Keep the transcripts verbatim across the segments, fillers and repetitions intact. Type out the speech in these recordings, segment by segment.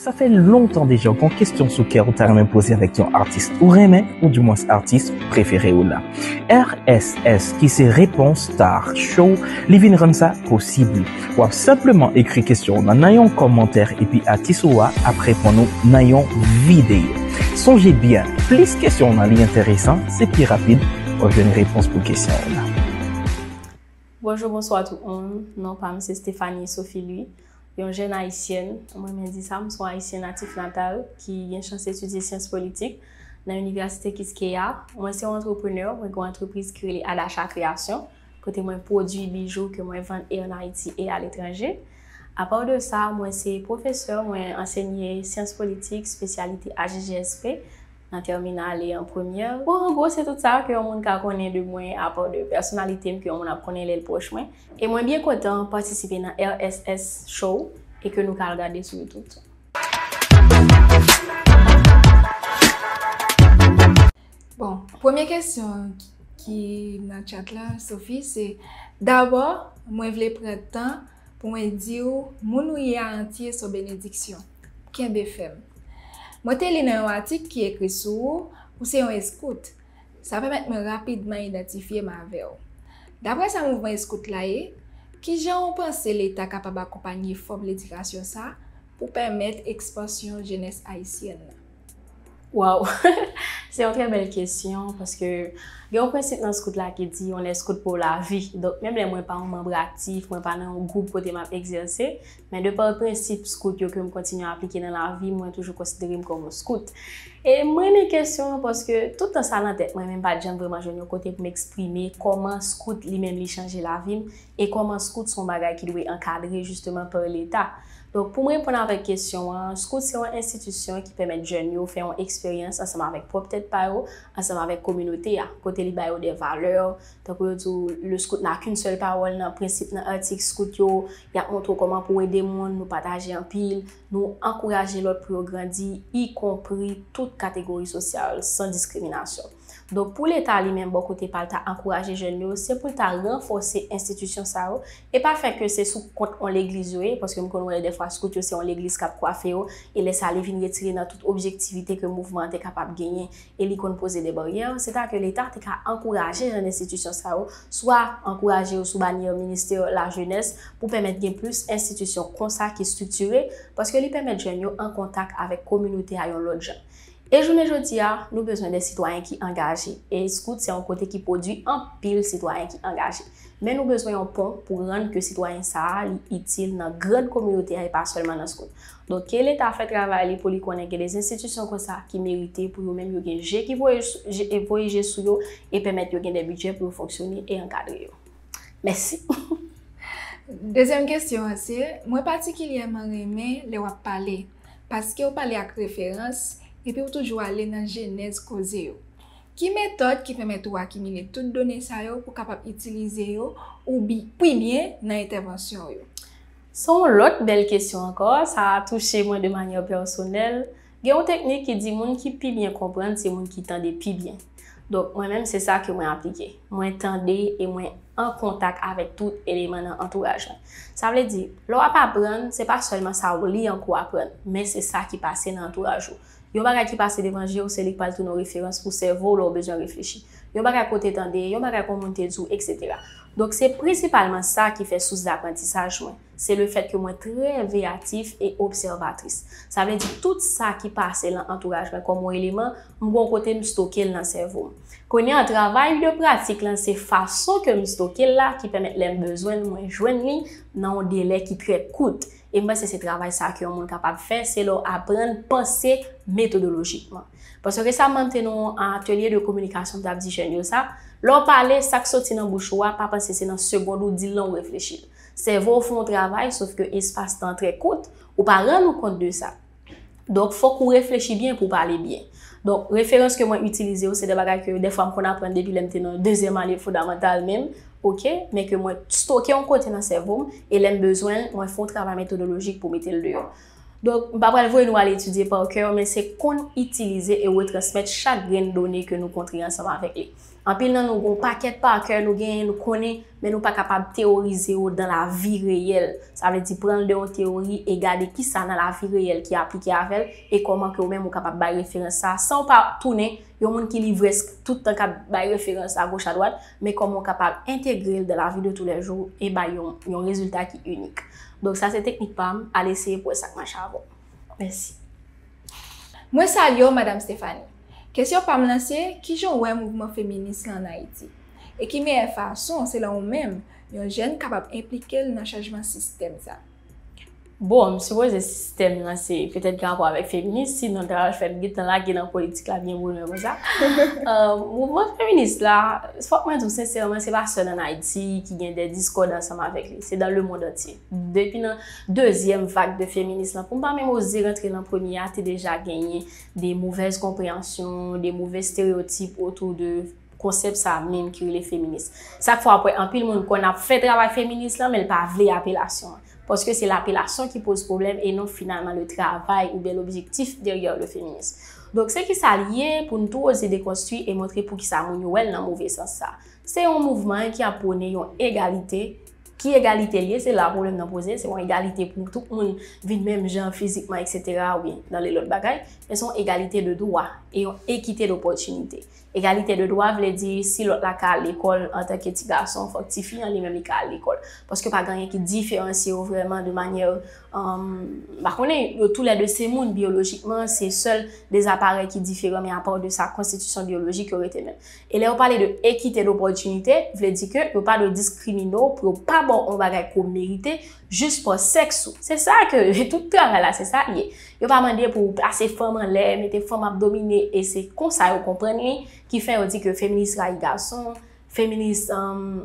Sa fè lontan deja w gon kesyon sou kè w ta renmen poze avèk yon atis ou renmen, oudimwens atis prefere w la. R S S, ki se Réponse Star Show, li vin rann sa posib. W ap senpleman ekri kesyon w nan nan yon kòmantè epi atis ou a ap reponn ou nan yon videyo. Sonje byen, plis kesyon w nan li enteresan, se pi rapid w ap jwenn repons pou kesyon w la. Bonjou, bonswa tout moun. Non pa m se Stéphanie Sophie Louis, yon jèn ayisyèn. Mwen renmen di sa, m se yon ayisyen natif natal ki gen chans etidye syans politik nan Inivèsite Quisqueya. Mwen se yon antreprenè, mwen gen yon antrepriz ki rele Adacha Création, kote mwen pwodui bijou ke mwen vann e ann Ayiti e aletranje. Apa de sa, mwen se pwofesè, mwen ansenye syans politik, espesyalite A G G S P, nan tèminal e an premyè. Bon, an gwo, se tout sa ke yon moun ka konnen de mwen, apa de pèsonalite m ke yon moun ap konnen lè l pwòch mwen. E mwen byen kontan patisipe nan R S S Show e ke nou ka al gade sou YouTube. Bon, premye kesyon ki nan chat la, Sophie, se, dabò, mwen vle pran tan pou mwen di w, moun ou ye a antye se yon benediksyon. Kenbe fèm. Mwen te li nan yon atik ki ekri sou ou, ou se yon eskout. Sa pèmèt mwen rapidman idantifye m avè w. Daprè sa mouvman eskout la ye, kijan w panse Leta kapab akonpanye fòm ledikasyon sa pou pèmèt ekspansyon jenès ayisyèn nan? Waw! Se yon trè bèl kesyon, paske gen yon prensip nan skout la ki di, on est scout pour la vie. Donk, menm lè mwen pa yon manm aktif, mwen pa nan yon gwoup kote m ap egzèse, men de pa prensip skout yo ke m kontinye aplike nan lavi m, mwen toujou konsidere m kòm yon skout. E mwen renmen kesyon an paske tout tan sa nan tèt mwen, men m pa t janm vrèman jwenn yon kote pou m eksprime kòman skout li menm li chanje lavi m e kòman skout se yon bagay ki dwe ankadre jisteman pa Leta. Donk, pou m reponn avèk kesyon an, skout se yon enstitisyon ki pèmèt jèn yo fè yon eksperyans ansanm avèk pwòp tèt pa yo, ansanm avèk kominote a, kote li ba yo de valè, tankou yo di w, le scout n'a qu'une seule parole nan prensip, nan atik skout yo, y ap montre w kòman pou w ede moun, nou pataje anpil, nou ankouraje lòt pou yo grandi, ikonpri tout kategori sosyal, san diskriminasyon. Donk, pou Leta li menm, bò kote pa l, ta ankouraje jèn yo, se pou l ta ranfòse enstitisyon sa yo, e pa fè ke se sou kont yon legliz yo ye, paske m konn wè dèfwa skout yo se yon legliz k ap kwafe yo, e lè sa li vin retire nan tout objektivite ke mouvman an te kapab genyen, e li konn poze de baryè, se ta ke Leta te ka ankouraje jan enstitisyon sa yo, swa ankouraje yo sou banyè ministè lajenès, pou pèmèt gen plis enstitisyon konsa ki estriktire, paske li pèmèt jèn yo an kontak avèk kominote a yon lòt jan. E jounen jodi a, nou bezwen de sitwayen ki angaje. E skout se yon kote ki pwodui anpil sitwayen ki angaje. Men nou bezwen yon pon pou rann ke sitwayen sa a li itil nan gran kominote a e pa sèlman nan skout. Donk, ke Leta fè travay li pou li konnen gen de enstitisyon konsa ki merite pou yo menm yo gen je ki voye, je, voye je sou yo e pèmèt yo gen de bidjè pou yo fonksyone e ankadre yo. Mèsi. Dezyèm kesyon an se, mwen patikilyèman renmen lè w ap pale, paske w pale ak referans, epi w toujou ale nan jenèz koze yo. Ki metòd ki pèmèt ou akimile tout done sa yo pou w kapab itilize yo ou bi, pi byen nan entèvansyon w yo? Se yon lòt bèl kesyon ankò, sa a touche mwen de manyè pèsonèl. Gen yon teknik ki di moun ki pi byen konprann se moun ki tande pi byen. Donk, mwen menm, se sa ke mwen aplike. Mwen tande e mwen an kontak avèk tout eleman nan antouraj mwen. Sa vle di, lè w ap aprann, se pa sèlman sa w li an ke w aprann, men se sa ki pase nan antouraj ou. Yon bagay ki pase devan je w, se li k pral tounen yon referans pou sèvo w lè w bezwen reflechi. Yon bagay ke w te tande, yon bagay ke yon moun te di w, etsetera. Donk, se prensipalman sa ki fè sous daprantisaj mwen. Se lefèt ke mwen trè veyatif e obsèvatris. Sa vle di tout sa ki pase lan antouraj mwen kòm yon eleman, m gon kote m stoke l nan sèvo m. Kounye a, travay de pratik lan se fason ke m stoke l la ki pèmèt lè m bezwen l, mwen jwenn li nan yon delè ki trè kout. E m panse se travay sa ke yon moun kapab fè, se lè w aprann panse metodolojikman. Paske resaman, m te nan yon atelye de kominikasyon, m t ap di jèn yo sa, lè w pale, sa k soti nan bouch ou a, pa panse se nan segond ou di l lan ou reflechi l. Sèvo w fè yon travay, sof ke espas tan an trè kout, ou pa rann ou kont de sa. Donk, fòk ou reflechi byen pou w pale byen. Donk, referans ke mwen itilize yo, se de bagay ke dèfwa m konn aprann depi lè m te nan dezyèm ane fondamantal menm, oke, men ke mwen stoke yon kote nan sèvo m, e lè m bezwen l, mwen fè yon travay metodolojik pou mete l deyò. Donk, m pa pral voye nou al etidye pa kè, men se konn itilize e retransmèt chak grenn done ke nou kontre ansanm avèk li. Anpil nan nou gen yon pakèt pa kè nou genyen, nou konnen, men nou pa kapab teyorize yo dan lavi reyèl. Sa vle di pran l de yon teyori e gade kisa nan lavi reyèl ki aplike avè l e kòman ke ou menm ou kapab bay referans sa a san w pa tounen yon moun ki li vrèsk tout tan k ap bay referans agoch adwat, men kòman w kapab entegre l dan lavi de tou lè jou e bay yon, yon rezilta ki inik. Donk sa se teknik pa m, al eseye pou w wè sa k mache avè w. Mèsi. Mwen salye w, Madam Stephanie. Kesyon pa m lan se, kijan w wè mouvman feminis lan ann Ayiti? E ki meyè fason, selon ou menm, yon jèn kapab enplike l nan chanjman sistèm sa? Bon, m sipoze sistèm lan se petèt gen rapò avèk feminis, sinon l ta pral fè m gentan lage nan politik la byen bonè konsa. Euh, mouvman feminis la, fòk mwen di w sensèman, se pa sèl ann Ayiti ki gen de diskòd ansanm avèk li, se dans le monde entier. Depi nan dezyèm vag de feminis lan, pou m pa menm oze rantre nan premye a, te deja genyen de movèz konpreyansyon, de move estereyotip otou de konsèp sa menm ki rele feminis. Sa k fè w ap wè anpil moun kwè n ap fè travay feminis lan, men l pa vle apelasyon an. Paske se lapelasyon ki poz pwoblèm e non finalman le travay oubyen lobjektif dèryè le feminis. Donk se kisa l ye pou n tou oze dekonstwi e montre poukisa moun yo wè l nan move sans sa. Se yon mouvman ki ap pwone yon egalite. Ki egalite l ye? Se la pwoblèm nan poze. Se yon egalite pou tout moun vin menm jan fizikman, etsetera, oubyen nan lelòt bagay, men se yon egalite de dwa e yon ekite dopòtinite. Egalite de dwa vle di si lòt la ka al lekòl antanke ti gason, fòk tifi an li menm li ka al lekòl. Paske pa gen anyen ki diferansye yo vrèman de manyè, m pa konnen, yo toulède se moun biyolojikman, se sèl de aparèy ki diferan, men apa de sa, konstitisyon biyolojik yo rete menm. E lè yo pale de ekite dopòtinite, vle di ke yo pa dwe diskrimine w pou yo pa ba w yon bagay ke w merite jis pa sèks ou. Se sa ke tout travay la, se sa l ye. Yo pa mande pou w pase fanm anlè, mete fanm ap domine, e se konsa yo konprann li, ki fè yo di ke feminis rayi gason, feminis, um,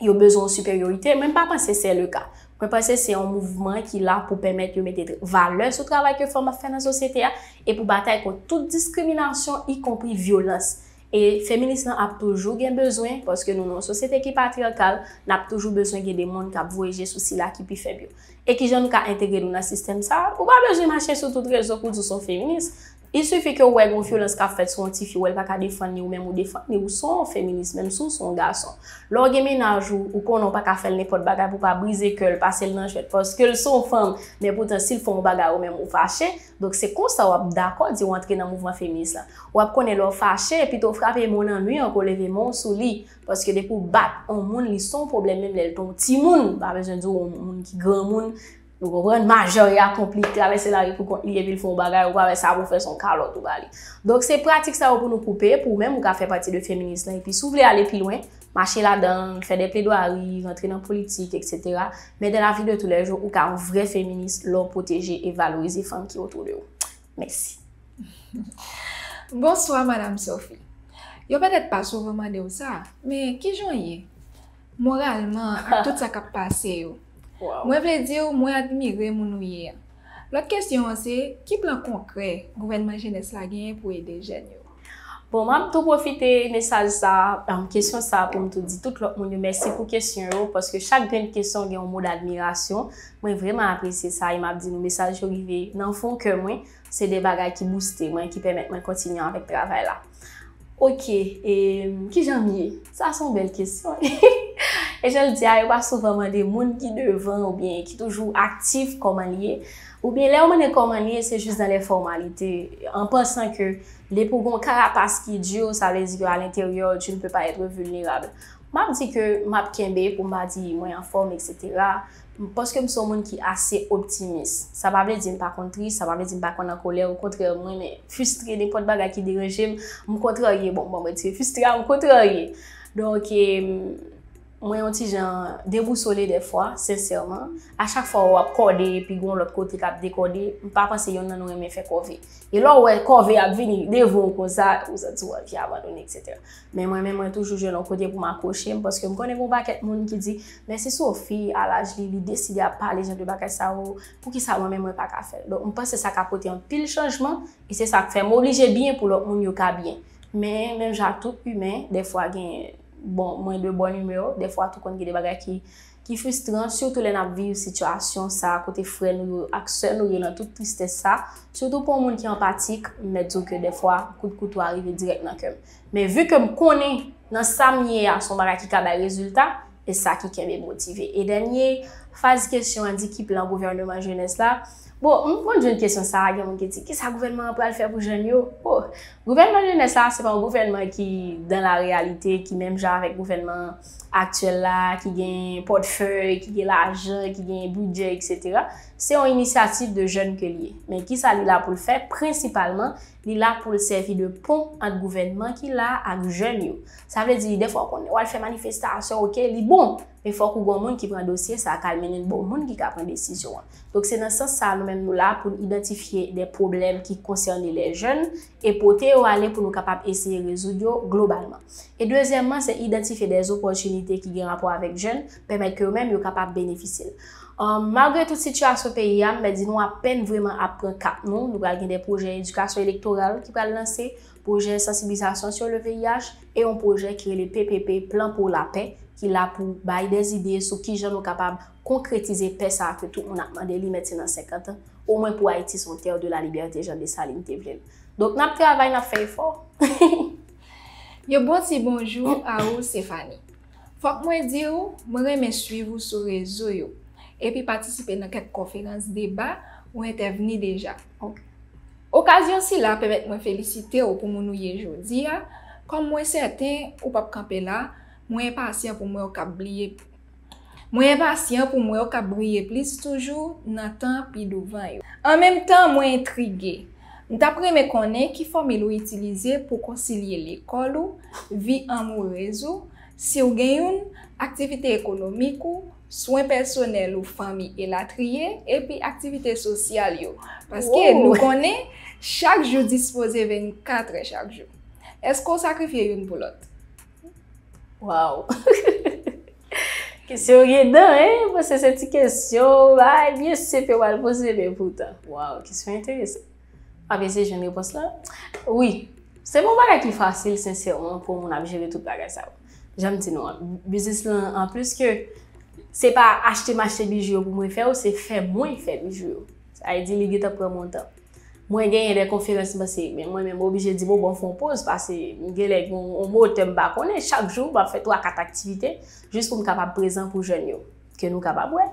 yo bezwen yon siperyorite. Mwen m pa panse se le ka. Mwen panse se yon mouvman ki la pou pèmèt yo mete valè sou travay ke fanm ap fè nan sosyete a e pou batay kont tout diskriminasyon, ikonpri vyolans. E feminis lan ap toujou gen bezwen, paske nou nan yon sosyete ki patriyakal, n ap toujou bezwen gen de moun k ap voye je sou sila ki pi fèb yo. E kijan nou ka entegre nou nan sistèm sa a? Ou pa bezwen mache sou tout rezo pou di w se yon feminis. Il suffit ke w wè gen yon vyolans k ap fèt sou yon tifi, ou wè l pa ka defann li, ou menm ou defann li, ou se yon feminis, menm si w se yon gason. Lè w gen mennaj ou, ou konnen w pa ka fè l nenpòt bagay pou w pa brize kè l, pase l nan jwèt, paske l se yon fanm, men poutan si l fè yon bagay ou menm ou fache. Donk se konsa w ap dakò di w antre nan mouvman feminis la. W ap konnen lè w fache, pito w frape men w nan mi an ke w leve men w sou li. Paske depi w bat yon moun, li se yon pwoblèm, menm lè l te yon timoun. M pa bezwen di w yon moun ki granmoun, ou konprann, majè e akonpli, li travèse lari pou kont li epi l fè yon bagay, ou pa wè sa pou w fè se yon kalòt ou ba li. Donk se pratik sa yo pou nou koupe, pou ou menm ou ka fè pati de feminis lan. Epi si w vle ale pi lwen, mache ladan l, fè de pledwari, rantre nan politik, etsetera. Men dans la vie de tous les jours, ou ka yon vrè feminis lè w pwoteje e valorize fanm ki otou de ou. Mèsi. Bonswa, Madanm Sophie. Yo petèt pa souvan mande w sa, men kijan w ye? Moralman, ak tout sa k ap pase yo. Mwen vle di w, mwen admire moun ou ye a. Lòt kesyon an se, ki plan konkrè gouvènman jenès la genyen pou ede jèn yo? Bon, m ap tou pwofite mesaj sa, um, kesyon sa pou m tou di tout lòt moun yo mèsi pou kesyon yo, paske chak grenn kesyon gen yon mo d'admirasyon. Mwen vrèman apresye sa e m ap di nou mesaj yo rive nan fon kè mwen. Se de bagay ki bouste mwen, ki pèmèt mwen kontinye avèk travay la. Ok, e kijan m ye? Sa se yon bèl kesyon. E jan l di a, yo pa souvan mande moun ki devan oubyen ki toujou aktif kòman l ye. Oubyen lè yo mande kòman l ye, se jis dans les formalités, en pensant que depi w gen yon karapas ki di, sa vle di ke à l'intérieur, tu ne peux pas être vulnérable. M ap di ke m ap kenbe pou m pa di mwen anfòm, etsetera. Paske m se yon moun ki ase optimis. Sa pa vle di m pa konn tris, sa pa vle di m pa konn an kolè. Okontrè, mwen renmen fristre, nenpòt bagay ki deranje m, m kontrarye. Bon, bon, mwen retire fristre a, m kontrarye. Donk, e, mwen yon ti jan debousole dèfwa, sensèman. A chak fwa w ap kòde epi gen yon lòt kote k ap dekòde, m pa panse yonn nan nou renmen fè kòve. E lè w wè kòve ap vini devan w konsa, ou santi w anvi abandone, etsetera. Men mwen menm, mwen toujou jwenn yon kote pou m akwoche m, paske m konnen gen yon pakèt moun ki di, men si Sophie, a laj li, li deside ap pale jan de bagay sa yo, poukisa mwen menm mwen pa ka fè l? Donk, m panse sa ka pote anpil chanjman, e se sa k fè m oblije byen pou lòt moun yo ka byen. Men, menm jan ak tout imen, dèfwa gen, bon, mwen de bòn imè, dèfwa tou konn gen de bagay ki ki fristran, sitou lè n ap viv sitiyasyon sa a, kote frè nou yo ak sè nou yo nan tout tristès sa, sitou pou yon moun ki anpatik, m mèt di w ke dèfwa, kout kouto a rive dirèk nan kè m. Men vi ke m konnen nan sa m ye a, se yon bagay ki ka bay rezilta, e sa ki kenbe m motive. E dènye faz kesyon an di ki plan gouvènman jenès la. Bon, m konn jwenn kesyon sa a, gen moun ki di, kisa gouvènman an pral fè pou jèn yo? Bon, gouvènman jenès la, se pa yon gouvènman ki dans la réalité, ki menm jan avèk gouvènman aktyèl la, ki gen pòtfèy, ki gen lajan, ki gen bidjè, etsetera. Se yon inisyativ de jèn ke l ye. Men kisa li la pou l fè? Prensipalman, li la pou l sèvi de pon ant gouvènman ki la ak jèn yo. Sa vle di, dèfwa w konnen, w al fè manifestasyon, oke, li bon, men fòk ou gen yon moun ki pran dosye sa a, k al mennen l ba yon moun ki ka pran desizyon an. Donk, se nan sans sa a, nou menm nou la pou n idantifye de pwoblèm ki konsène lè jèn e pote yo ale pou nou kapab eseye rezoud yo globalman. E dezyèmman, se idantifye de opòtinite ki gen rapò avèk jèn, pèmèt ke yo menm yo kapab benefisye l. Malgre tout sitiyasyon peyi a, m mèt di nou apèn vrèman ap pran kap nou. Nou pral gen de pwojè edikasyon elektoral ki pral lanse, pwojè sansibilizasyon sur le V I H e yon pwojè ki rele P P P, Plan pour la Paix, ki la pou bay de ide sou kijan nou kapab konkretize pè sa a ke tout moun ap mande li, mèt se nan senkant an, omwen pou Ayiti se yon terre de la liberté, jan Desalin te vle l. Donk, n ap travay, n ap fè efò. Yon bon ti bonjou a ou, Stéphanie. Fòk mwen di w, mwen renmen swiv ou sou rezo yo, epi patisipe nan kèk konferans deba ou entèvni deja. Okazyon sila pèmèt mwen felisite w pou moun ou ye jodi a. Kòm mwen sèten ou p ap kanpe la, mwen enpasyan pou m wè w k ap bliye Mwen enpasyan pou m wè w k ap briye plis toujou nan tan pi douvan yo. An menm tan, mwen entrige. M t ap renmen konnen ki fòmil ou itilize pou konsilye lekòl ou, vi anmourez ou, si w gen youn, aktivite ekonomik ou, swen pèsonèl ou, fanmi, elatriye, epi aktivite sosyal yo. Paske nou konnen, chak jou dispoze vennkat è chak jou. Èske w sakrifye youn pou lòt? Waw! Kesyon yo gen dan, en? Paske se ti kesyon, bay, byen senp yo pral poze, men poutan. Waw, kesyon enteresan. M ap eseye jwenn repons lan. Wi. Se pa yon bagay ki fasil, sensèman, pou yon moun ap jere tout bagay sa yo. Jan m di nou an, biznis lan, anplis ke se pa achte m achte bijou yo pou mwen fè yo, se fè mwen fè bijou yo. Sa vle di, li gentan pran mon tan. Mwen genyen de konferans, m panse, men mwen menm, m oblije di, bon, bon, fè yon poz, paske m genlè gen yon motè m pa konnen, chak jou, m ap fè twa, kat aktivite, jis pou m kapab prezan pou jèn yo, ke nou kapab wè.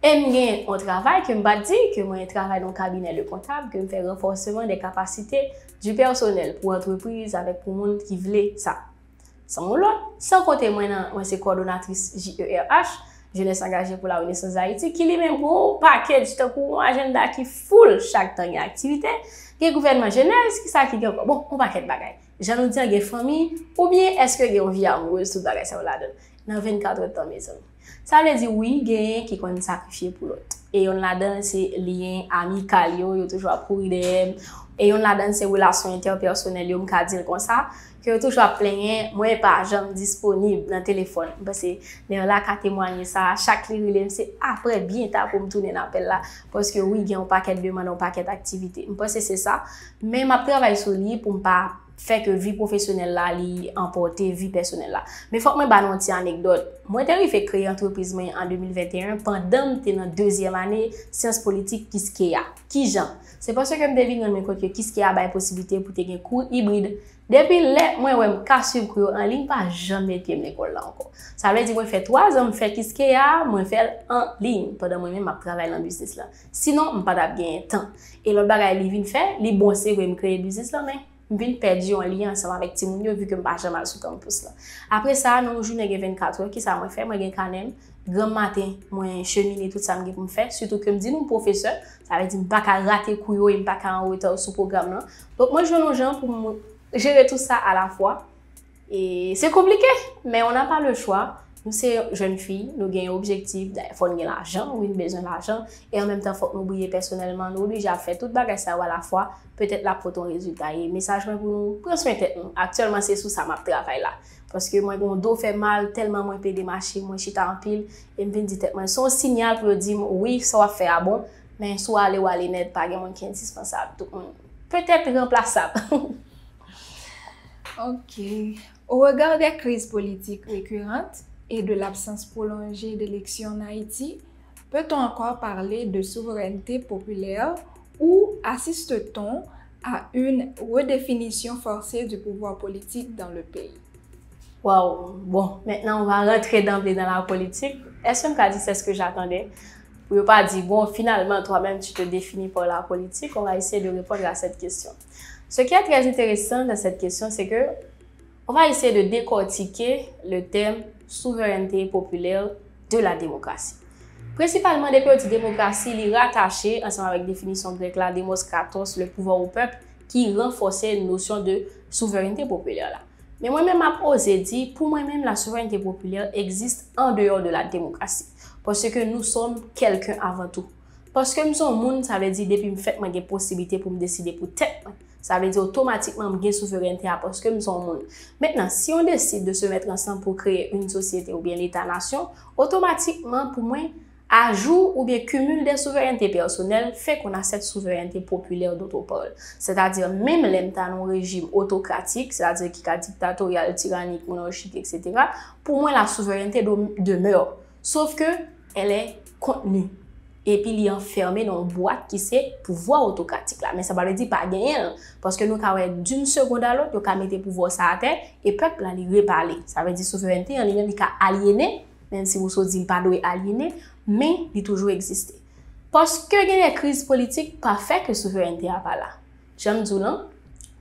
E m gen yon travay ke m pa t di, ke mwen travay nan yon kabinè de kontab, ke m fè ranfòseman de kapasite di pèsonèl pou antrepriz avèk pou moun ki vle sa. San yon lòt, san konte mwen nan, mwen se kòdonatris J E R H, Jeunesse Engagée pour la Renaissance d'Haïti, ki li menm gen yon pakèj, tankou yon ajanda ki full, chak tan gen aktivite, gen gouvènman jenès, kisa ki gen ankò? Bon, yon pakèt bagay. Jan nou di an, gen fanmi, oubyen èske gen yon vi amourez, tout bagay sa yo ladan l? Nan vennkat èdtan, mezanmi. Sa vle di wi, genyen ki konn sakrifye pou lòt. E yonn ladan l se lyen amikal yo, yo toujou ap kouri dèyè m. E yonn ladan l se relasyon entèpèsonèl yo, m ka di l konsa, ke yo toujou ap plenyen, mwen pa janm disponib nan telefòn. M panse Nerla ka temwanye sa, chak li rele m, se apre byen ta pou m tounen apèl la, paske wi, gen yon pakèt demann, yon pakèt aktivite. M panse se sa, men m ap travay sou li pou m pa fè ke vi pwofesyonèl la li anpòte vi pèsonèl la. Men fòk mwen ba nou yon ti anekdòt. Mwen te rive kreye antrepriz mwen an de mil venteyen pandan m te nan dezyèm ane syans politik Kiskeya. Kijan? Se paske m te vin rann mwen kont ke Kiskeya bay posiblite pou te gen kou ibrid. Depi lè mwen wè m ka swiv kou yo an liy, m pa janm met pye m lekòl la ankò. Sa vle di mwen fè twa zan m fè Kiskeya, mwen fè l an liy, pandan mwen menm m ap travay nan biznis lan. Sinon, m pa t ap genyen tan. E lòt bagay li vin fè, li bon se vre m kreye biznis lan, men m vin pèdi yon lyen ansanm avèk timoun yo, vi ke m pa janm al sou kanpis lan. Apre sa, nan yon jounen gen vennkat è, kisa mwen fè? Mwen gen kanè m, granm maten, mwen chemine tout sa m gen pou m fè, sitou ke m di nou m pwofesè, sa vle di m pa ka rate kou yo e m pa ka an reta sou pwogram lan. Donk, mwen jwenn yon jan pou m jere tout sa alafwa. E se konplike, men on n'a pas le choix. Nou se jèn fi, nou gen yon objektif, dayè fò n gen lajan, wi n bezwen lajan, e an menm tan fòk nou briye pèsonèlman, nou oblije ap fè tout bagay sa yo alafwa, petèt l ap pote yon rezilta. E mesaj mwen pou nou, pran swen tèt nou. Aktyèlman se sou sa m ap travay la. Paske mwen gen yon do fè mal, tèlman mwen plede mache, mwen chita anpil, e m vin di tèt mwen, se yon sinyal pou yo di m, wi, sa w ap fè a bon, men si w ale, w ale nèt, pa gen moun ki endispansab, tout moun petèt ranplasab. Ok. Au regard des crises politiques récurrentes et de l'absence prolongée d'élections en Haïti, peut-on encore parler de souveraineté populaire ou assiste-t-on à une redéfinition forcée du pouvoir politique dans le pays? Waouh, bon, maintenant on va rentrer d'emblée dans la politique. Est-ce que je dis c'est ce que j'attendais? Pou yo pa di, bon, finalement, toi-même, tu te définis par la politique, on va essayer de répondre à cette question. Ce qui est très intéressant dans cette question, c'est que on va essayer de décortiquer le terme souveraineté populaire de la démocratie. Prensipalman, depi yo di demokrasi, li ratache ansanm avèk definisyon grèk la, demos kratos, le pouvoir au peuple, ki ranfòse nosyon de souveraineté populaire la. Men mwen menm, m ap oze di, pou mwen menm, la souveraineté populaire existe en dehors de la démocratie, parce que nous sommes quelqu'un avant tout. Paske m se yon moun, sa vle di depi m fèt mwen gen posiblite pou m deside pou tèt mwen. Sa vle di otomatikman m gen souverènte a paske m se yon moun. Maintenant, si on décide de se mettre ensemble pour créer une société oubyen Leta nasyon, otomatikman pou mwen, ajout oubyen cumul des souverainetés personnelles fait qu'on a cette souveraineté populaire dont on parle. Sètadi, menm lè m ta nan yon rejim otokratik, sètadi ki ka diktatoryal, tiranik, monarchik, et cetera, pou mwen, la souveraineté demeure. Sauf que elle est contenue. Epi li anfème nan yon bwat ki se pouvwa otokratik la. Men sa pa vle di pa genyen l. Paske nou ka wè d'une seconde à l'autre, yo ka mete pouvwa sa atè, e pèp la li repale. Sa vle di souverènte an li menm li ka alyene, menm si Rousseau di li pa dwe alyene, men li toujou egziste. Paske gen de kriz politik pa fè ke souverènte a pa la. Jan m di w lan,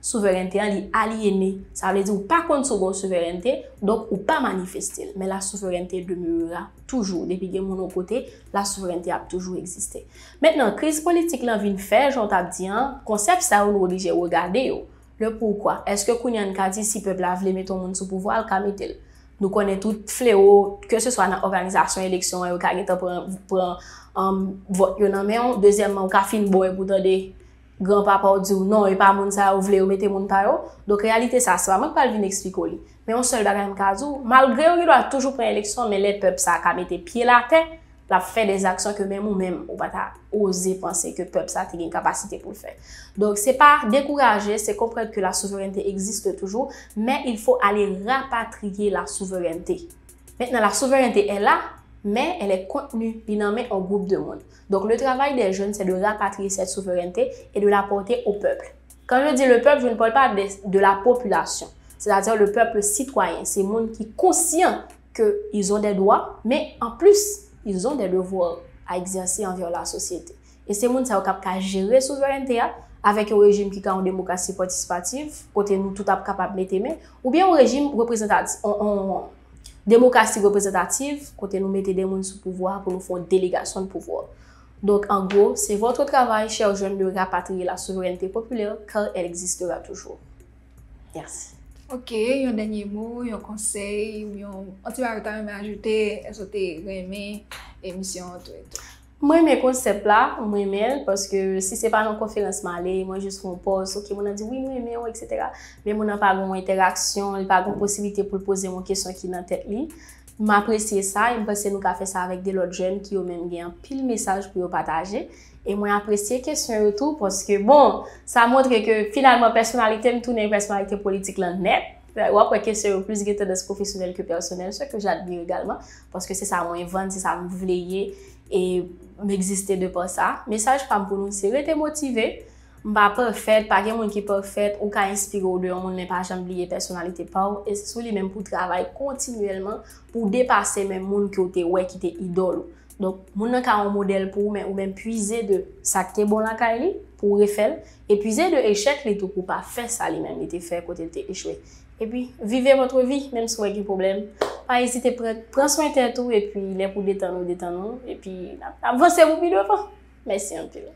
souverènte an li alyene. Sa vle di ou pa konn si w gen souverènte, donk ou pa manifeste l. Men la souverènte demeurera toujours. Depi gen moun yon kote, la souverènte ap toujou egziste. Mentnan, kriz politik lan vin fè, jan w t ap di an, konsèp sa yo nou oblije regade yo. Le pourquoi? Èske kounye a n ka di si pèp la vle mete yon moun sou pouvwa a, l ka mete l? Nou konnen tout flewo, keseswa nan òganizasyon eleksyon an, yo ka gentan pran, pran um, vòt yo nan men w. Dezyèmman, ou ka fin bon epi w tande granpapa w di w non, e pa moun sa yo vle yo mete moun pa yo. Donk reyalite sa, se pa mwen k pral vin eksplike w li. Men yon sèl bagay m ka di w, malgre yo gendwa toujou pran eleksyon, men lè pèp sa ka mete pye l atè, l ap fè de zaksyon ke menm ou menm ou pa ta oze panse ke pèp sa te gen kapasite pou l fè. Donk se pa dekouraje, se konprann ke la souverènte egziste toujou, men il faut aller rapatrier la souveraineté. Maintenant, la souveraineté est là, mais elle est contenue, li nan men yon gwoup de moun. Donc, le travail des jeunes, c'est de rapatrier cette souveraineté et de la porter au peuple. Quand je dis le peuple, je ne parle pas de, de la population, c'est-à-dire le peuple citoyen, se moun ki konsyan que ils ont des droits, mais en plus, ils ont des devoirs à exercer envers la société. E se moun sa yo k ap ka jere souverènte a avèk yon rejim ki ka yon demokrasi patisipatif, kote nou tout ap kapab mete men, oubyen yon rejim reprezantatif, yon, yon demokrasi reprezantatif, kote nou mete de moun sou pouvwa pou nou fè yon delegasyon de pouvwa. Donc, en gros, c'est votre travail, chers jeunes, de rapatrier la souveraineté populaire, car elle existera toujours. Merci. Ok, yon dènye mo, yon konsèy, yon, yon ti bagay ou ta renmen ajoute, èske w te renmen emisyon an tou etou? Mwen renmen konsèp la, mwen renmen l, paske si se pa nan konferans m ale, mwen jis fè yon pòz, ok, moun nan di wi, mwen renmen w, et cetera. Men moun nan pa gen yon entèraksyon, li pa gen yon posiblite pou l poze m yon kesyon ki nan tèt li. M apresye sa, e m panse nou ka fè sa avèk de lòt jèn ki yo menm gen anpil mesaj pou yo pataje. E mwen apresye kesyon yo tou, paske, bon, sa montre ke finalman pèsonalite m tounen yon pèsonalite politik lan nèt. W ap wè kesyon yo plis gen tandans pwofesyonèl ke pèsonèl, ce que j'admire également, paske se sa mwen vann, se sa m vle ye, e m egziste de pa sa. Mesaj pa m pou nou, se rete motive. M pa pafèt, pa gen moun ki pafèt, ou ka enspire w de yon moun, men pa janm bliye pèsonalite pa w, e se sou li menm pou w travay kontinyèlman, pou w depase menm moun ke w te wè ki te idòl ou. Donk, moun nan ka yon modèl pou ou, men ou menm pwize de sa k te bon lakay li, pou w refè l, e pwize de echèk li tou pou w pa fè sa li menm li te fè kote l te echwe. Epi, vivez votre vie, menm si w wè gen pwoblèm, pa ezite pran, pran swen tèt ou, epi lè pou detann ou, detann ou, epi n ap, n ap vanse pou pi devan. Mèsi anpil.